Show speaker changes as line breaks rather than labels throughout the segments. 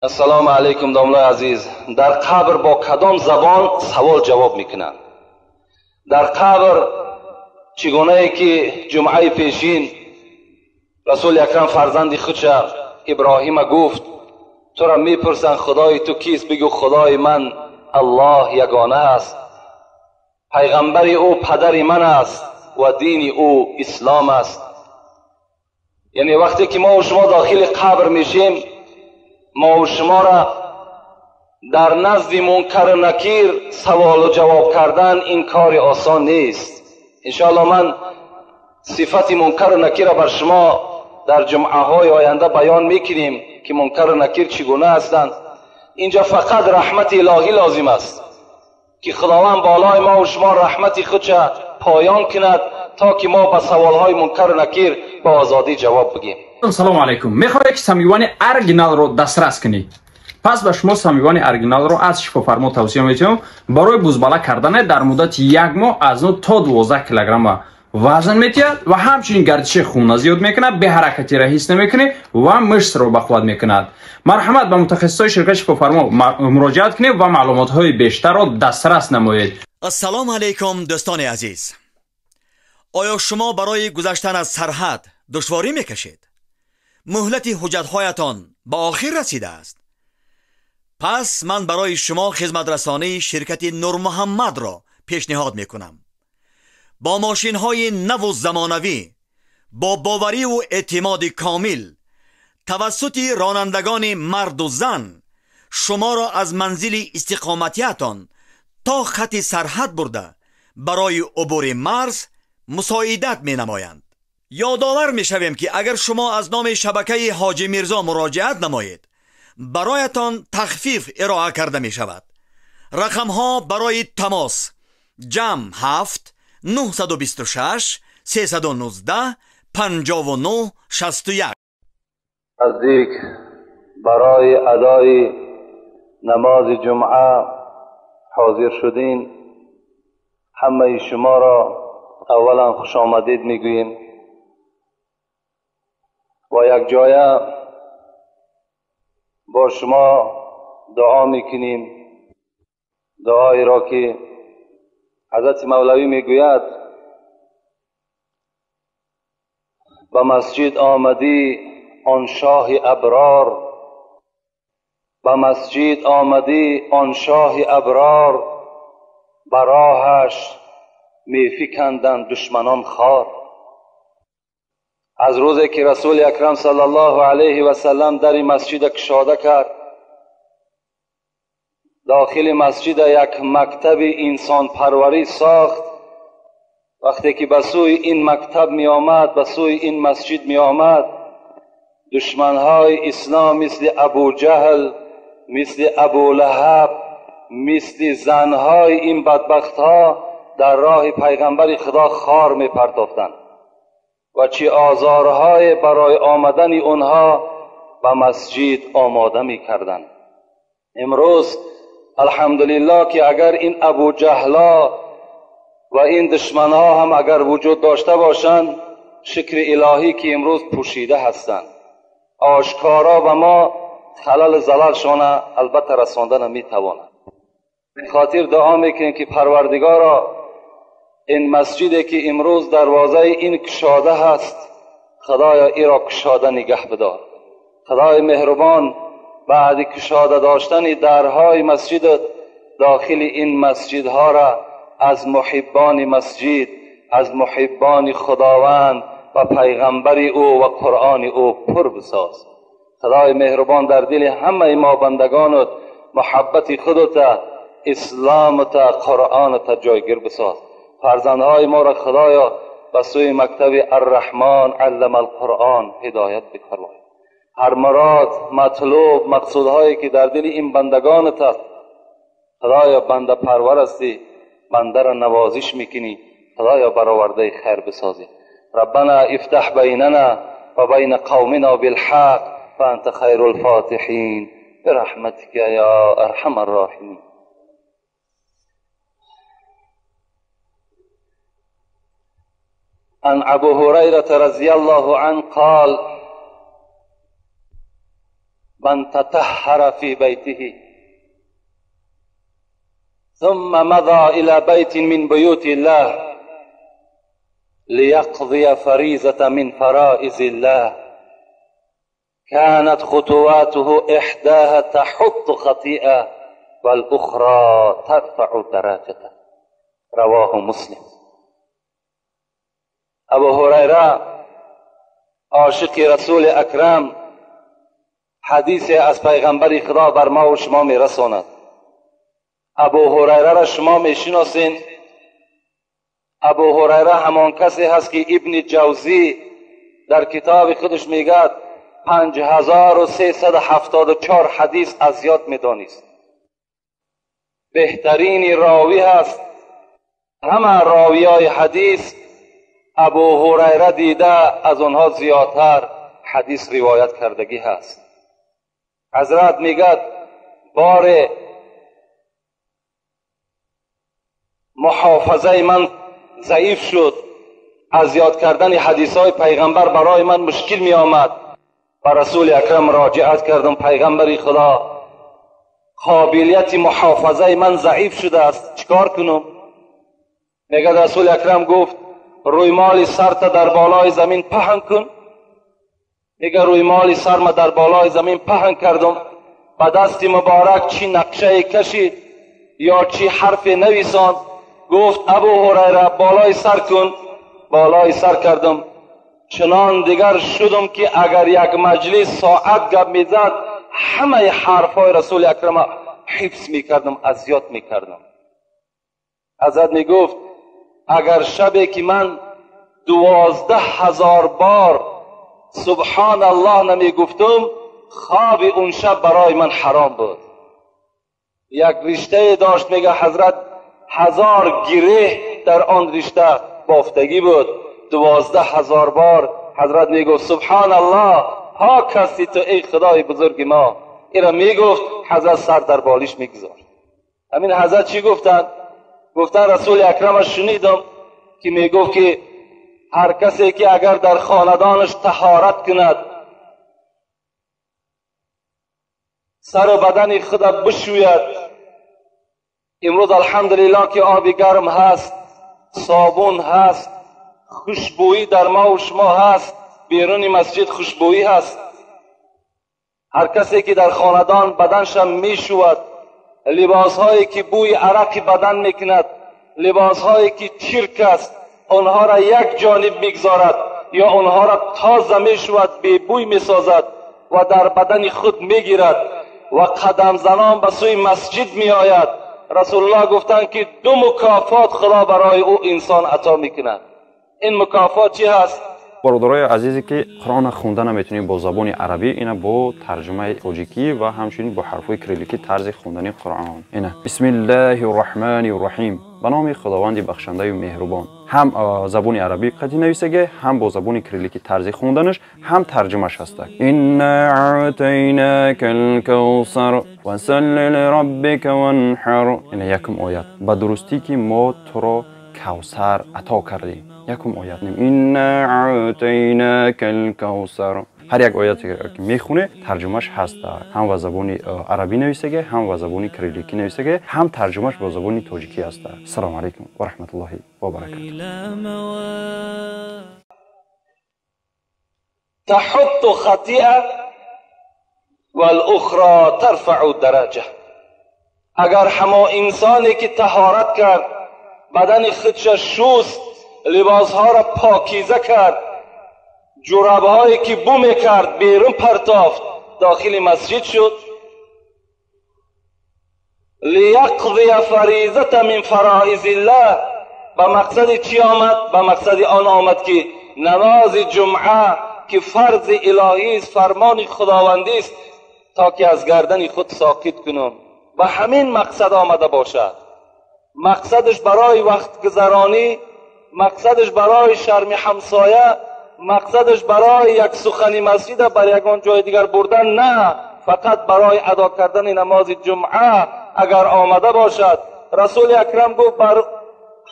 Ассалому алайкум, домлаи азиз. Дар қабр бо кадом забон савол ҷавоб мекунанд? Дар қабр чӣ гунае ки ҷумъаи пешин Расули Акрам фарзанди худша Иброҳима гуфт: тура мепурсанд, худои ту кист? Бигӯ: худои ман Аллоҳ ягона аст, пайғамбари ӯ падари ман аст ва дини ӯ ислом аст. Яъне вақте ки мо шумо дохили қабр мешем, мо шуморо дар назди Мункару Накир саволу ҷавоб кардан ин кори осон нест. Иншоаллоҳ, ман сифати Мункару Накирро бар шумо дар ҷумъаҳои оянда баён мекунем, ки Мункару Накир чӣ гуна ҳастанд. Инҷо фақат раҳмати илоҳӣ лозим аст, ки Худованд болои мо шумо раҳмати худша поён кунад, то ки мо ба саволҳои Мункару Накир ба озодӣ ҷавоб бигем.
Салому алайкум. Мехоҳед, ки самивани оригиналро дастрас кунед? Пас ба шумо самивани оригиналро аз Шифофармо тавсия метиҳам. Барои бузбала кардане дар муддати як моҳ аз 9 то 12 килограмма вазн метиҳад ва ҳамчунин гардиши хуна зиёд мекунад, беҳаракатиро ҳис намекунед ва мышцро бақувват мекунад. Марҳамат, ба мутахассисои ширкати Шифофармо муроҷиат кунед ва маълумотҳои бештарро дастрас намоед.
Ассалому алайкум, дӯстони азиз. Оё шумо барои гузаштан аз сарҳад душворӣ мекашед? Муҳлати ҳуҷҷатҳоятон ба охир расидааст? Пас ман барои шумо хизматрасонии ширкати Нурмуҳаммадро пешниҳод мекунам. Бо мошинҳои наву замонавӣ, бо бовариву эътимоди комил, тавассути ронандагони марду зан шуморо аз манзили истиқоматиятон то хати сарҳад бурда, барои убури марз мусоидат менамоянд. Ёдовар мешавем, ки агар шумо аз номи шабакаи Ҳоҷи Мирзо муроҷиат намоед, бароятон тахфиф ироа карда мешавад. Рақамҳо барои тамос: +7 926 319 59 61.
Наздик барои адои намози ҷумъа ҳозир шудин, ҳамаи шуморо аввалан хушомадид мегӯем ва якҷоя бо шумо дуо мекунем. Дуоеро ки ҳазрати Мавлавӣ мегӯяд: ба масҷид омадӣ, он шоҳи аброр, ба масҷид омадӣ, он шоҳи аброр, ба роҳаш мефиканданд душманон хор. Аз рӯзе ки Расули Акрам саллаллоҳу алайҳи васаллам дари масҷида кушода кард, дохили масҷида як мактаби инсонпарварӣ сохт. Вақте ки ба сӯи ин мактаб меомад, ба сӯи ин масҷид меомад, душманҳои ислом мисли Абуҷаҳл, мисли Абулаҳаб, мисли занҳои ин бадбахтҳо дар роҳи пайғамбари Худо хор мепартофтанд ва чӣ озорҳое барои омадани онҳо ба масҷид омода мекарданд. Имрӯз, алҳамдулиллоҳ, ки агар ин Абуҷаҳло ва ин душманҳо ҳам агар вуҷуд дошта бошанд, шукри илоҳӣ, ки имрӯз пӯшида ҳастанд. Ошкоро ба мо халал залалшона албатта расонда наметавонанд. Хотир дуо мекунем, ки Парвардигоро, ин масҷиде ки имрӯз дарвозаи ин кушода ҳаст, Худоё, иро кушода нигаҳ бидор. Худои меҳрубон, баъди кушода доштани дарҳои масҷидат, дохили ин масҷидҳоро аз муҳиббони масҷид, аз муҳиббони Худованд ва пайғамбари ӯ ва Қуръони ӯ пур бисоз. Худои меҳрубон, дар дили ҳамаи мо бандагонат муҳаббати худата, исломата, Қуръоната ҷойгир бисоз. Фарзандҳои моро, Худоё, ба сӯи мактаби Арраҳмон аллама алқуръон ҳидоят бифармой. Ҳар мурод, матлуб, мақсудҳое ки дар дили ин бандагонат аст, Худоё, банда парвар ҳастӣ, бандаро навозиш мекунӣ, Худоё, баровардаи хайр бисозӣ. ربنا افتح بيننا وبين قومنا بالحق فأنت خير الفاتحين برحمتك يا أرحم الراحمين. عن أبو هريرة رضي الله عنه قال: من تطهر في بيته ثم مضى إلى بيت من بيوت الله ليقضي فريضة من فرائض الله كانت خطواته إحداها تحط خطيئة والأخرى ترفع درجته. رواه مسلم. ابو هریره عاشق رسول اکرم حدیث از پیغمبر خدا بر ما و شما میرساند. ابو هریره را شما میشناسین. ابو هریره همان کسی هست که ابن جوزی در کتاب خودش میگد 5374 حدیث از یاد میدانست. بهترین راوی هست. همه راویای حدیث ابو هریره دیده از آنها زیادتر حدیث روایت کردگی هست. حضرت میگد بار محافظه من ضعیف شد، از یاد کردن حدیث های پیغمبر برای من مشکل می آمد. به رسول اکرم مراجعت کردم، پیغمبر خدا قابلیت محافظه من ضعیف شده است، چیکار کنم؟ میگه رسول اکرم گفت رویمال سرت در بالای زمین پهن کن. میگه رویمال سرم در بالای زمین پهن کردم، به دست مبارک چی نقشه کشید یا چی حرف نویساند. گفت ابو هریره بالای سر کن. بالای سر کردم، چنان دیگر شدم که اگر یک مجلس ساعت گپ میزد همه حرفای رسول اکرم حفظ میکردم، از یاد میکردم. حضرت میگفت اگر شبی که من 12,000 بار سبحان الله نمیگفتم خواب اون شب برای من حرام بود. یک رشته داشت، میگه حضرت 1000 گره در آن رشته بافتگی بود. 12,000 بار حضرت میگفت سبحان الله پاک هستی تو ای خدای بزرگ ما. این را میگفت، حضرت سر در بالیش میگذاشت. همین حضرت چی گفتن؟ گفتن رسول اکرم شنیدم که میگفت که هر کسی که اگر در خاندانش طهارت کند، سر و بدن خود بشوید. امروز الحمدلله که آب گرم هست، صابون هست، خوشبویی در ما و شما هست، بیرون مسجد خوشبویی هست. هر کسی که در خاندان بدنش میشود، لباسهایی که بوی عرق بدن میکند، لباسهایی که چرک است، آنها را یک جانب میگذارد یا آنها را تازه میشود، بی بوی میسازد و در بدن خود میگیرد و قدم زنان به سوی مسجد میآید. رسول الله گفتند که 2 مکافات خدا برای او انسان عطا میکند. این مکافات چی هست؟
бародарои азизе ки қуръонро хонда наметунем бо забони арабӣ, ина бо тарҷумаи тоҷикӣ ва ҳамчунин бо ҳарфҳои кирилликӣ тарзи хондани қуръон. Ина бисмиллаҳи рраҳмани рраҳим, ба номи худованди бахшандаю меҳрубон. Ҳам забони арабӣ қатъи нависаге, ҳам бо забони кирилликӣ тарзи хонданаш, ҳам тарҷумаш ҳаста. Инна аътайнака алкавсар фасалли лираббика ванҳар. Ина якум оят. Ба дурустӣ ки мо туро кавсар ато кардем. Якум оят. Инна аътайнака алкавсар. Ҳар як ояте ки мехоне тарҷумаш ҳаст, ҳам ба забони арабӣ нависаге, ҳам ба забони кирилликӣ нависаге, ҳам тарҷумаш бо забони тоҷикӣ ҳаст. Ассалому алайкум ва раҳматуллоҳи ва баракатуҳ.
تحط خطیئه والأخرى ترفع درجه. اگر همه انسانی که طهارت کرد، بدن خودش شست، لباسها را پاکیزه کرد، جورابهایی که بو میکرد بیرون پرتافت، داخل مسجد شد، لیقضی فریضة من فرائض الله. به مقصد چی آمد؟ به مقصد آن آمد که نماز جمعه که فرض الهی است، فرمان خداوندی است، تا که از گردن خود ساقط کنم. به همین مقصد آمده باشد. مقصدش برای وقت گذرانی، مقصدش برای شرم همسایه، مقصدش برای یک سخنی مسجد بر یگان جای دیگر بردن نه، فقط برای ادا کردن نماز جمعه اگر آمده باشد. رسول اکرم گفت بر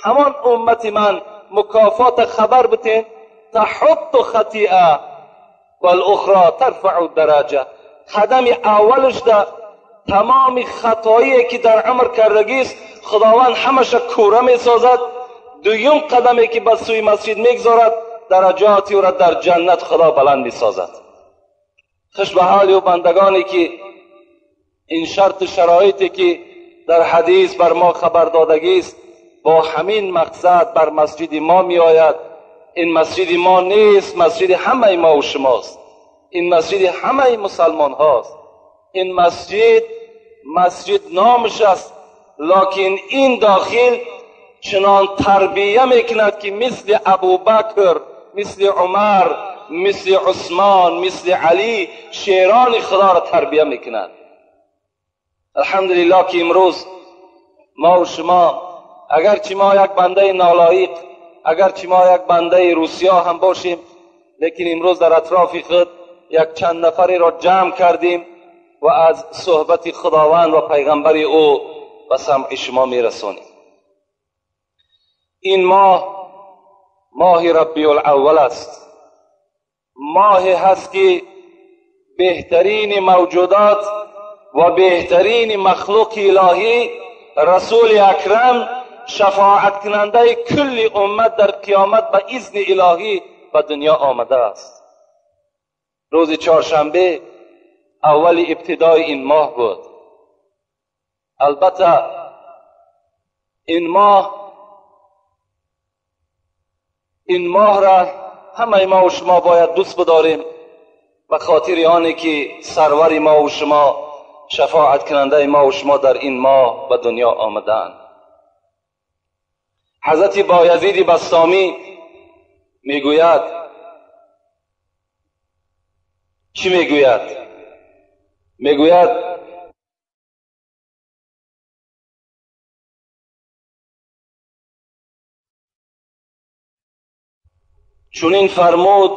همان امت من مکافات خبر بتین، تحط خطیئه والاخرى ترفع درجه. Қадами аввалаш дар тамоми хатое ки дар умр кардагист, Худованд ҳамаша кӯра месозад. Дуюм қадаме ки ба сӯи масҷид мегузорад, дараҷоти ӯро дар ҷаннат Худо баланд месозад. Хуш ба ҳоли ӯ бандагоне ки ин шарту шароите ки дар ҳадис бар мо хабар додагист, бо ҳамин мақсад бар масҷиди мо меояд. Ин масҷиди мо нест, масҷиди ҳамаи мо ва шумост. Ин масҷиди ҳамаи мусалмонҳост. Ин масҷид масҷид номаш аст, локин ин дохил чунон тарбия мекунад ки мисли Абубакр, мисли Умар, мисли Усмон, мисли Алӣ шерони Худоро тарбия мекунад. Алҳамдулиллоҳ ки имрӯз мо ва шумо, агарчи мо як бандаи нолоиқ, агарчи мо як бандаи Русия ҳам бошем, лекин имрӯз дар атрофи худ як чанд нафареро ҷамъ кардем ва аз суҳбати Худованд ва пайғамбари ӯ ба самъи шумо мерасонем. Ин моҳ моҳи Рабиулаввал аст. Моҳе ҳаст ки беҳтарини мавҷудот ва беҳтарини махлуқи илоҳӣ Расули Акрам, шафоаткунандаи кулли уммат дар қиёмат ба изни илоҳӣ ба дунё омадааст. Рӯзи чоршанбе аввали ибтидои ин моҳ буд. Албатта ин моҳра ҳамаи мо ва шумо бояд дӯст бидорем, ба хотири оне ки сарвари мо ва шумо, шафоаткунандаи мо ва шумо дар ин моҳ ба дунё омадаанд. Ҳазрати Боязиди Бастомӣ мегӯяд, чӣ мегӯяд? Мегӯяд: чунин фармуд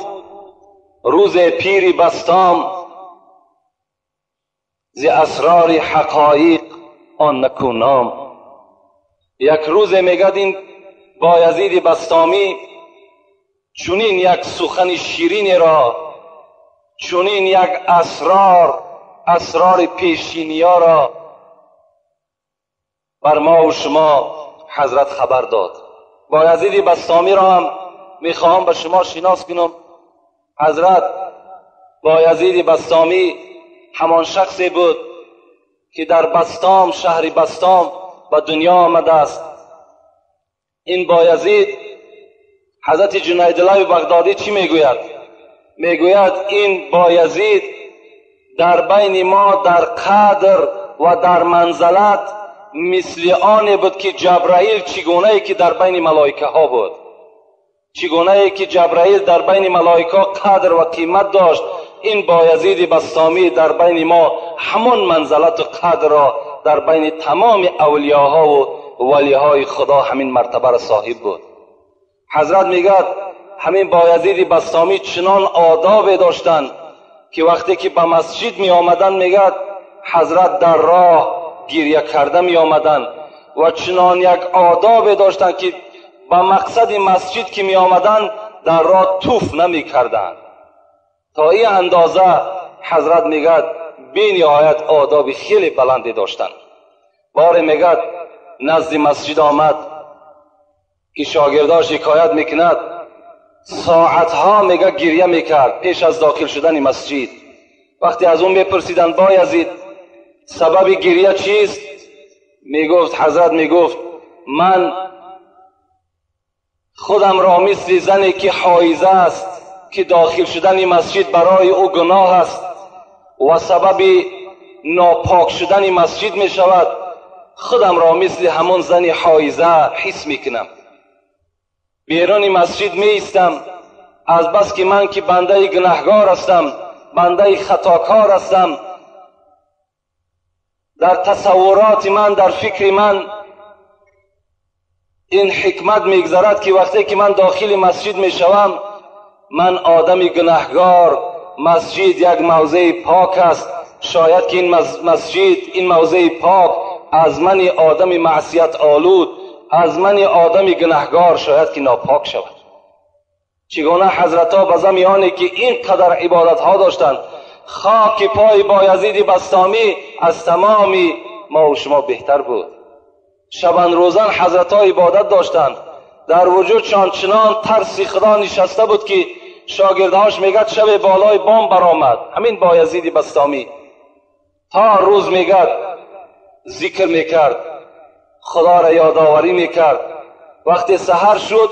рӯзе пири Бастом, зи асрори ҳақоиқ он накӯ ном. Як рӯзе мегӯяд ин Боязиди Бастомӣ чунин як сухани ширинеро, чунин як асрори пешиниёро бар мо ва шумо ҳазрат хабар дод. Боязиди Бастомиро ҳам мехоҳам ба шумо шинос кунам. Ҳазрат Боязиди Бастомӣ ҳамон шахсе буд ки дар Бастом, шаҳри Бастом ба дунё омадааст. Ин Боязид, ҳазрати Ҷунайдуллоҳи Бағдодӣ чӣ мегӯяд? Мегӯяд ин Боязид дар байни мо дар қадр ва дар манзалат мисли оне буд ки Ҷабраил чӣ гунае ки дар байни малоикаҳо буд, чӣ гунае ки Ҷабраил дар байни малоикаҳо қадр ва қимат дошт, ин Боязиди Бастомӣ дар байни мо ҳамон манзалату қадрро дар байни тамоми авлиёҳо ва валиҳои Худо ҳамин мартабаро соҳиб буд. Ҳазрат мегӯяд ҳамин Боязиди Бастомӣ чунон одобе доштанд ки вақте ки ба масҷид меомаданд, мегӯяд ҳазрат дар роҳ гиря карда меомаданд ва чунон як одобе доштанд ки ба мақсади масҷид ки меомаданд дар роҳ туф намекарданд. То ин андоза ҳазрат мегӯяд бениҳоят одоби хеле баланде доштанд. Боре мегӯяд назди масҷид омад ки шогирдо шикоят мекунад, соатҳо мегӯяд гиря мекард пеш аз дохил шудани масҷид. Вақте аз ӯ мепурсиданд Боязид сабаби гиря чист, мегуфт ҳазрат мегуфт ман худамро мисли зане ки ҳоиза аст, ки дохил шудани масҷид барои ӯ гуноҳ аст ва сабаби нопок шудани масҷид мешавад, худамро мисли ҳамон зани ҳоиза ҳис мекунам. Беруни масҷид меистам, аз бас ки ман ки бандаи гунаҳгор ҳастам, бандаи хатокор ҳастам, дар тасаввуроти ман, дар фикри ман ин ҳикмат мегзарад ки вақте ки ман дохили масҷид мешавам, ман одами гунаҳгор, масҷид як мавзеи пок аст, шояд ки ин масҷид, ин мавзеи пок аз мани одами маъсият олуд, аз мани одами гунаҳгор шояд ки нопок шавад. Чӣ гуна ҳазратҳо ба зами оне ки ин қадар ибодатҳо доштанд, خاک پای بایزید بسطامی از تمامی ما و شما بهتر بود. شبان روزان حضرت ها عبادت داشتند، در وجودشان چنان ترسی خدا نشسته بود که شاگردهاش میگد شب بالای بام برآمد، همین بایزید بسطامی تا روز میگد ذکر میکرد، خدا را یادآوری میکرد. وقتی سحر شد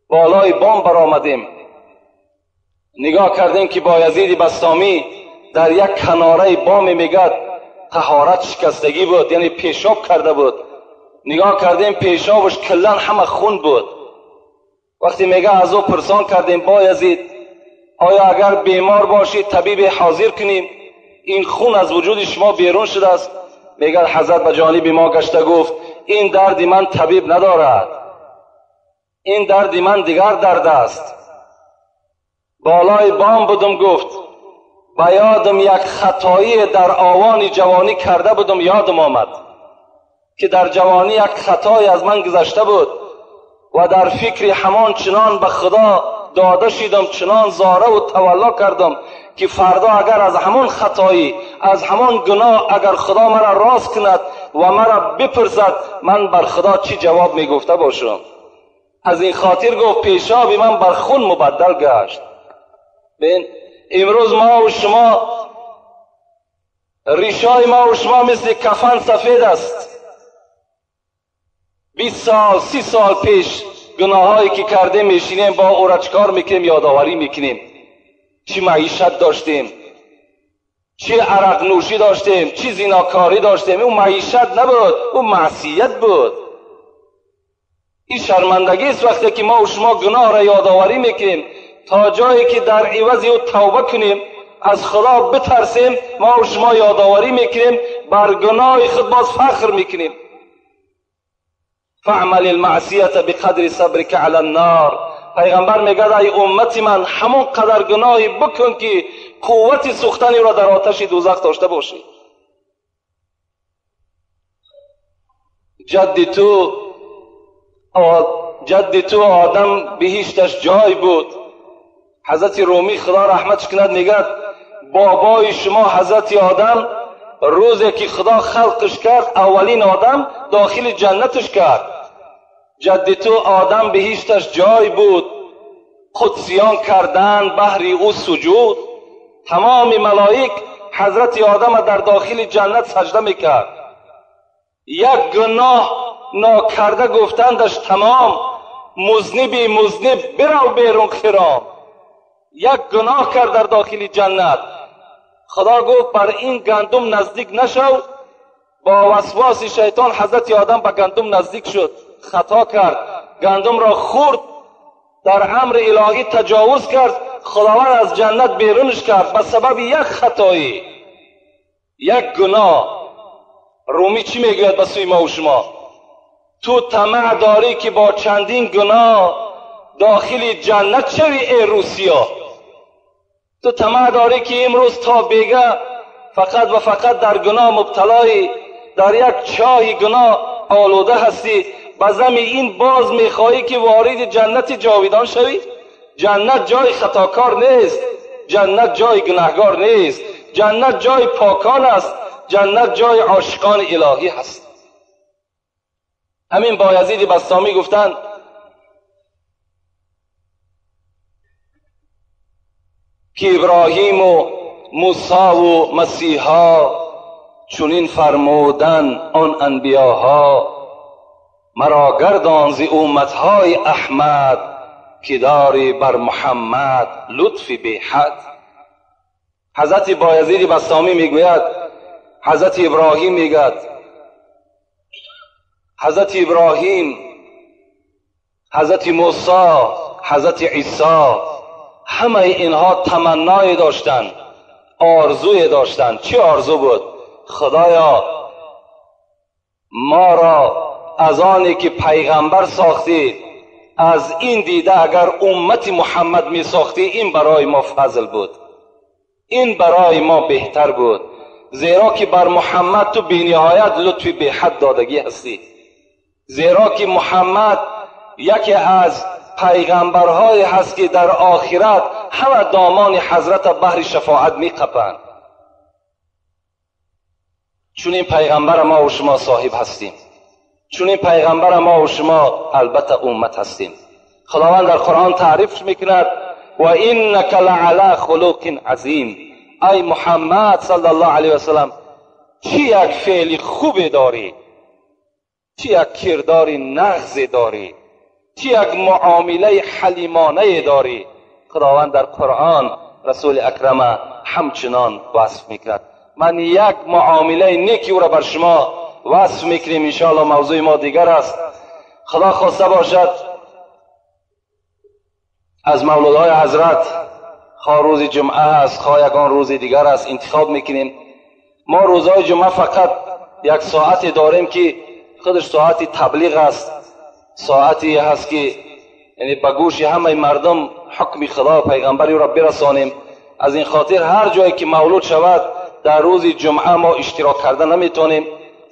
بالای بام برآمدیم، نگاه کردیم که بایزید بسطامی در یک کناره بام میگد طهارت شکستگی بود، یعنی پیشاب کرده بود. نگاه کردیم پیشابش کلا همه خون بود. وقتی میگه از او پرسان کردیم بایزید آیا اگر بیمار باشی طبیب حاضر کنیم، این خون از وجود شما بیرون شده است؟ میگه حضرت به جانب ما گشته گفت این درد من طبیب ندارد، این درد من دیگر درد است. بالای بام بودم، گفت به یادم یک خطایی در آوان جوانی کرده بودم، یادم آمد که در جوانی یک خطایی از من گذشته بود و در فکر همان چنان به خدا داده شدم، چنان زاره و تولا کردم که فردا اگر از همان خطایی، از همان گناه اگر خدا مرا راست کند و مرا بپرسد، من بر خدا چی جواب میگفته باشم؟ از این خاطر گفت پیشاب من بر خون مبدل گشت. ببین امروز ما و شما ریشای ما و شما مثل کفن سفید است. 20 سال 30 سال پیش گناهایی که کردیم میشینیم با او را چکار میکنیم؟ یادآوری میکنیم. چی معیشت داشتیم، چی عرق نوشی داشتیم، چی زیناکاری داشتیم. اون معیشت نبود، اون معصیت بود. این شرمندگی است وقتی که ما و شما گناه را یادآوری میکنیم تا جایی که در عوض او توبه کنیم، از خدا بترسیم. ما و شما یادآوری میکنیم، بر گناه خود باز فخر میکنیم. فعمل المعصیت بقدر صبرک علی النار. پیغمبر میگه ای امت من همون قدر گناهی بکن که قوت سوختنی را در آتش دوزخ داشته باشی. جد تو آدم بهشتش جای بود. حضرت رومی خدا رحمتش کند میگه بابای شما حضرت آدم روزی که خدا خلقش کرد اولین آدم داخل جنتش کرد. جد تو آدم بهشتش جای بود، قدسیان کردن بهری او سجود. تمام ملائک حضرت آدم در داخل جنت سجده میکرد. یک گناه ناکرده گفتندش تمام، مذنبی مذنب برو بیرون خرام. یک گناه کرد در داخل جنت، خدا گفت بر این گندم نزدیک نشو. با وسواس شیطان حضرت آدم به گندم نزدیک شد، خطا کرد، گندم را خورد، در امر الهی تجاوز کرد، خداوند از جنت بیرونش کرد به سبب یک خطایی، یک گناه. رومی چی میگوید به سوی ما و شما؟ تو طمع داری که با چندین گناه داخل جنت شوی ای روسیا. تو طمع داری که امروز تا بیگه فقط و فقط در گناه مبتلایی، در یک چاه گناه آلوده هستی، به زمین این باز میخواهی که وارد جنت جاویدان شوی؟ جنت جای خطاکار نیست، جنت جای گناهگار نیست، جنت جای پاکان است، جنت جای عاشقان الهی هست. همین بایزید بسطامی گفتند که ابراهیم و موسی و مسیحا چنین فرمودن آن انبیاها، مرا گردان ز امتهای احمد که داری بر محمد لطف بی حد. حضرت بایزید بسطامی میگوید، حضرت ابراهیم میگوید، حضرت ابراهیم، حضرت موسی، حضرت عیسی، همه اینها تمنای داشتند، آرزوی داشتند. چی آرزو بود؟ خدایا ما را از آنی که پیغمبر ساختی، از این دیده اگر امت محمد می ساختی، این برای ما فضل بود، این برای ما بهتر بود، زیرا که بر محمد تو بی‌نهایت لطف بی حد دادگی هستی، زیرا که محمد یکی از پیغمبرهای هست که در آخرت ҳама домони ҳазрата баҳри шафоат меқапанд. Чунин пайғамбара мо шумо соҳиб ҳастем, чунин пайғамбара мо шумо албатта уммат ҳастем. Худованд дар Қуръон таъриф мекунад: ва иннака лаъала хулуқин азим. Ай Муҳаммад саллаллоҳу алайҳи васаллам, чӣ як феъли хубе дорӣ, чӣ як кирдори нағзе дорӣ, чӣ як муомилаи ҳалимонае дорӣ. Худованд дар Қуръон расули акрама ҳамчунон васф мекунад. Ман як муомилаи неки ӯро бар шумо васф мекунем, иншоалло мавзӯи мо дигар аст. Худо хоста бошад аз мавлудҳои ҳазрат, хоҳ рӯзи ҷумъа аст, хоҳ ягон рӯзи дигар аст, интихоб мекунем. Мо рӯзҳои ҷумъа фақат як соате дорем ки худаш соати таблиғ аст, соате ҳаст ки яъне ба гӯши ҳамаи мардум ҳукми худо ва пайғамбари ӯро бирасонем. Аз ин хотир ҳар ҷое ки мавлуд шавад дар рӯзи ҷумъа мо иштирок карда наметавонем,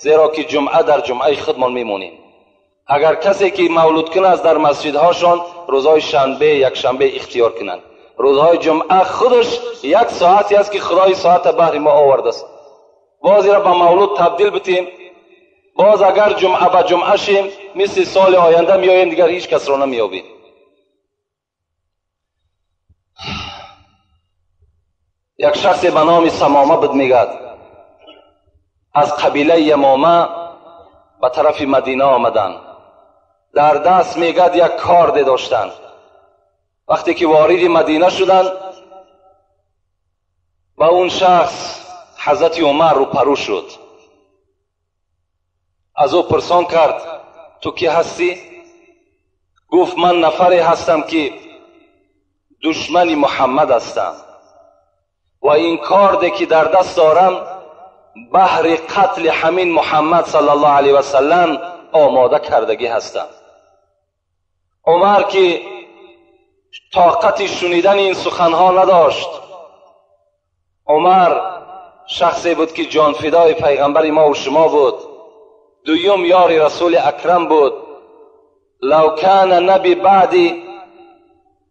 зеро ки ҷумъа дар ҷумъаи худмон мемонем. Агар касе ки мавлуд кунад дар масҷидҳошон рӯзҳои шанбе, якшанбе ихтиёр кунанд. Рӯзҳои ҷумъа худаш як соате аст ки худои соата баҳри мо овардааст. Боз ира ба мавлуд табдил битем, боз агар ҷумъа ба ҷумъа шем, мисли соли оянда меоем, дигар ҳеҷ касро намеёбем. Як шахсе ба номи Самома буд, мегӯяд аз қабилаи Ямома ба тарафи Мадина омаданд. Дар даст мегӯяд як корде доштанд. Вақте ки вориди Мадина шуданд, ба он шахс ҳазрати Умар рӯпарӯ шуд. Аз ӯ пурсон кард: ту кӣ ҳастӣ? Гуфт: ман нафаре ҳастам ки душмани Муҳаммад ҳастам ва ин корде ки дар даст дорам баҳри қатли ҳамин Муҳаммад саллаллоҳу алайҳи васаллам омода кардагӣ ҳастам. Умар ки тоқати шунидани ин суханҳо надошт, Умар шахсе буд ки ҷонфидои пайғамбари мо ва шумо буд, дуюм ёри расули акрам буд. Лав кана наби баъди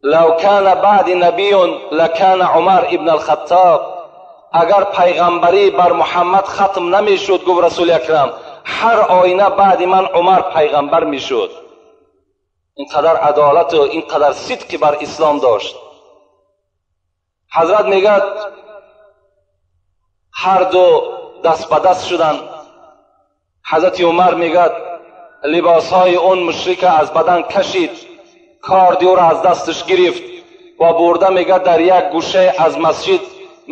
лав кана баъди набиюн лакана Умар ибн алхаттоб. Агар пайғамбарӣ бар Муҳаммад хатм намешуд, гуфт расули акрам, ҳар оина баъди ман Умар пайғамбар мешуд. Ин қадар адолату ин қадар сидқи бар ислом дошт. Ҳазрат мегӯяд ҳар ду даст ба даст шуданд. Ҳазрати Умар мегӯяд либосҳои он мушрика аз бадан кашид, корди ӯро аз дасташ гирифт ва бурда мегӯяд дар як гӯшае аз масҷид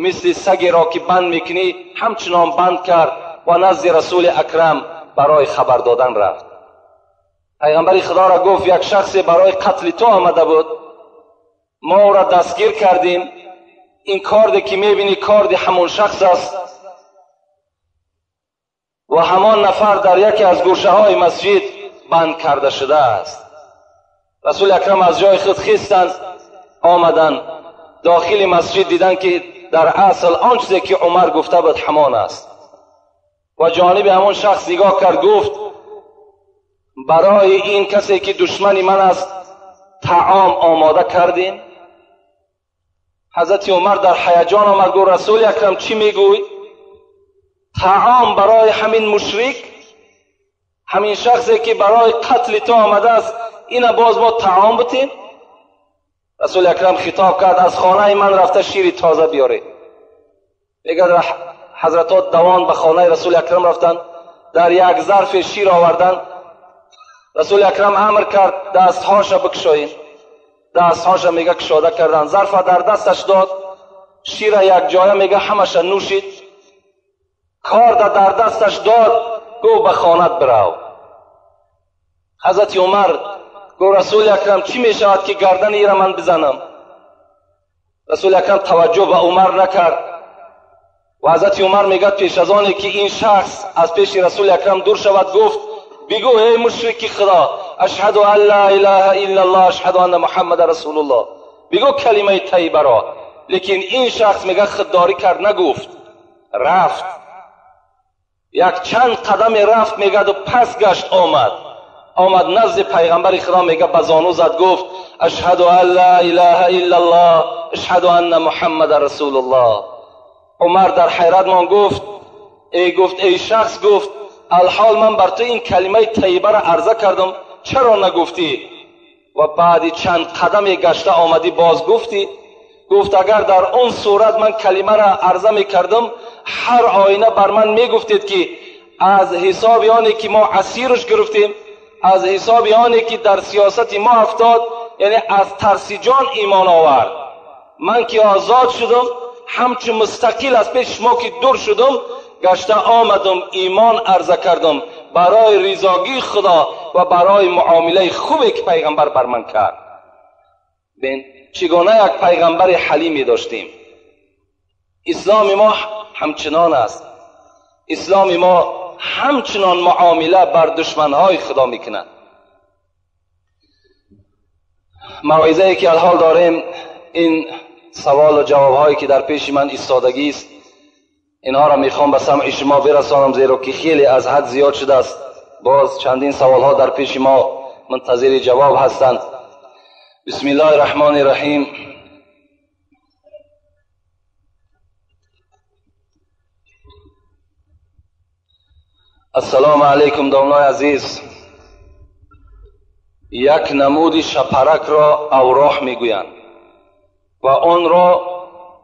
мисли сагеро ки банд мекунӣ ҳамчунон банд кард ва назди расули акрам барои хабар додан рафт. Пайғамбари худоро гуфт: як шахсе барои қатли ту омада буд, мо ӯро дастгир кардем, ин корде ки мебинӣ корди ҳамон шахс аст ва ҳамон нафар дар яке аз гӯшаҳои масҷид банд карда шудааст. Расули акрам аз ҷои худ хистанд, омаданд дохили масҷид, диданд ки дар асл он чизе ки Умар гуфта буд ҳамон аст ва ҷониби ҳамон шахс нигоҳ кард, гуфт: барои ин касе ки душмани ман аст таом омода кардем? Ҳазрати Умар дар ҳаяҷон омад, гуфт: расули акрам чӣ мегӯй? Таом барои ҳамин мушрик, ҳамин шахсе ки барои қатли ту омадааст, ина боз мо таом бутем? Расули акрам хитоб кард: аз хонаи ман рафта шири тоза биёред. Мегӯяд ҳазратҳо давон ба хонаи расули акрам рафтанд, дар як зарфе шир оварданд. Расули акрам амр кард дастҳоша бикушоем. Дастҳоша мега кушода карданд, зарфа дар дасташ дод, шира якҷоя мега ҳамаша нӯшид, корда дар дасташ дод, гуфт: ба хонат бирав. Ҳазрати Умар гуфт: расули акрам чӣ мешавад ки гардани ира ман бизанам? Расули акрам таваҷҷӯҳ ба Умар накард ва ҳазрати Умар мегӯяд пеш аз оне ки ин шахс аз пеши расули акрам дур шавад, гуфт: бигӯ эй мушрики худо, ашҳаду ан ла илаҳа иллаллоҳ, ашҳаду анна муҳаммада расулуллоҳ, бигӯ калимаи тайибаро. Лекин ин шахс мегӯяд худдорӣ кард, нагуфт, рафт. Як чанд қадаме рафт, мегӯяду пас гашт, омад назди пайғамбари худо, мегӯяд ба зону зад, гуфт: ашҳаду ан ла илаҳа иллаллоҳ اشهد ان محمد رسول الله. عمر در حیرت مان گفت ای گفت ای شخص، گفت الحال من بر تو این کلمه طیبه را عرضه کردم، چرا نگفتی؟ و بعد چند قدم گشته آمدی باز گفتی. گفت اگر در اون صورت من کلمه را عرضه میکردم، هر آینه بر من میگفتید که از حساب آنی که ما اسیرش گرفتیم، از حساب آنی که در سیاست ما افتاد، یعنی از ترس جان ایمان آورد. من که آزاد شدم، همچون مستقیل از پیش شما که دور شدم، گشته آمدم ایمان عرضه کردم برای رضاگی خدا و برای معامله خوبی که پیغمبر بر من کرد. بین چگونه یک پیغمبر حلیمی داشتیم. اسلام ما همچنان است. اسلام ما همچنان معامله بر دشمنهای خدا میکند. موعظه که الحال داریم، این سوال و جوابهایی که در پیش من ایستادگی است، اینها را میخوام به سمع شما برسانم، زیرا که خیلی از حد زیاد شده است. باز چندین سوالها در پیش ما منتظر جواب هستند. بسم الله الرحمن الرحیم. السلام علیکم دامنای عزیز. یک نمود شپرک را اوراح میگویند و آن را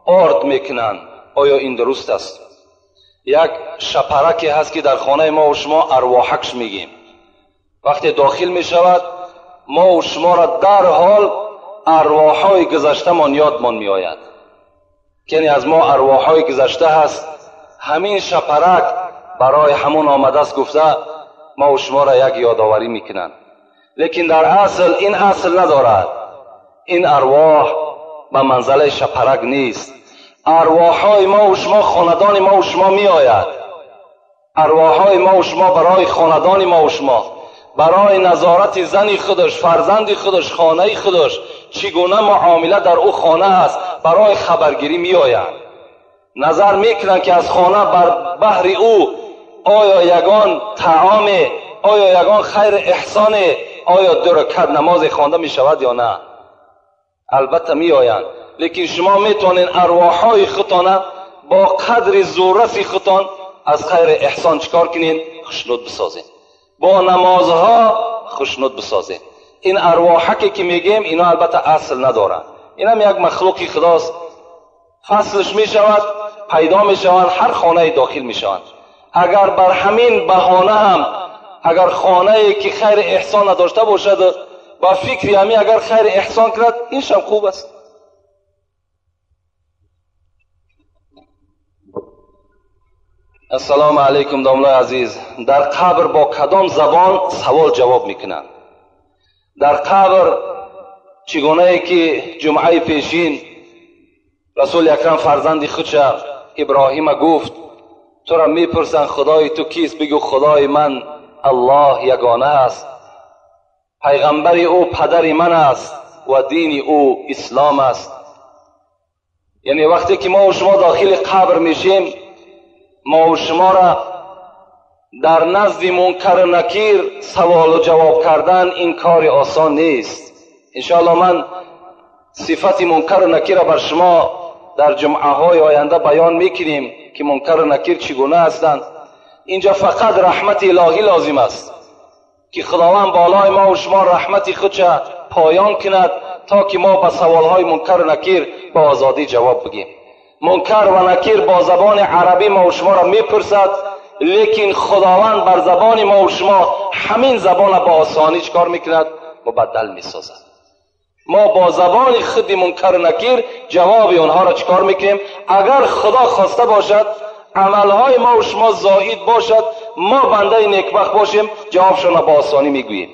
آرد میکنند، آیا این درست است؟ یک شپرکی هست که در خانه ما و شما ارواحکش میگیم. وقتی داخل میشود ما و شما را در حال ارواحهای گذشته من یادمان میآید، یعنی از ما ارواحهای گذشته هست. همین شپرک برای همون آمده است، گفته ما و شما را یک یادآوری میکنند. لیکن در اصل این اصل ندارد. این ارواح به منزله شپرک نیست. ارواحهای ما و شما خاندان ما و شما می آید. ارواحهای ما و شما برای خاندان ما و شما، برای نظارت زن خودش، فرزند خودش، خانه خودش، چگونه معامله در او خانه است، برای خبرگیری می آیند. نظر میکنند که از خانه بر بهر او آیا یگان طعام، آیا یگان خیر احسان، آیا دو رکعت نماز خوانده می شود یا نه. البته می آیند، لیکن شما میتونین ارواحهای خودتان با قدر زورس خودتان از خیر احسان چکار کنین؟ خوشنود بسازین. با نمازها خوشنود بسازین. این ارواحکی که میگیم اینا البته اصل ندارن، اینم یک مخلوقی خداست، فصلش میشود، پیدا میشوند، هر خانه داخل میشوند. اگر بر همین بهانه هم اگر خانه که خیر احسان نداشته باشد، با فکری همی اگر خیر احسان کرد، این شم خوب است. السلام علیکم داملای عزیز. در قبر با کدام زبان سوال جواب میکنند؟ در قبر چگونه که جمعه پیشین رسول اکرم فرزند خودش ابراهیم گفت تو را میپرسن خدای تو کیست؟ بگو خدای من الله یگانه است، پیغمبر او پدر من است و دین او اسلام است. یعنی وقتی که ما و شما داخل قبر میشیم، ما و شما را در نزد منکر و نکیر سوال و جواب کردن این کار آسان نیست. انشاءالله من صفت منکر و نکیر را بر شما در جمعه های آینده بیان میکنیم که منکر و نکیر چگونه هستند. اینجا فقط رحمت الهی لازم است که خداوند بالای ما و شما رحمت خودش پایان کند تا که ما به سوالهای منکر و نکیر با آزادی جواب بگیم. منکر و نکیر با زبان عربی ما و شما را میپرسد، لیکن خداوند بر زبان ما و شما همین زبان را با آسانی چکار میکند؟ مبدل میسازد. ما با زبان خود منکر و نکیر جواب آنها را چکار میکنیم؟ اگر خدا خواسته باشد عملهای ما و شما زاید باشد، ما بنده نیکبخت باشیم، جوابشان را با آسانی میگوییم.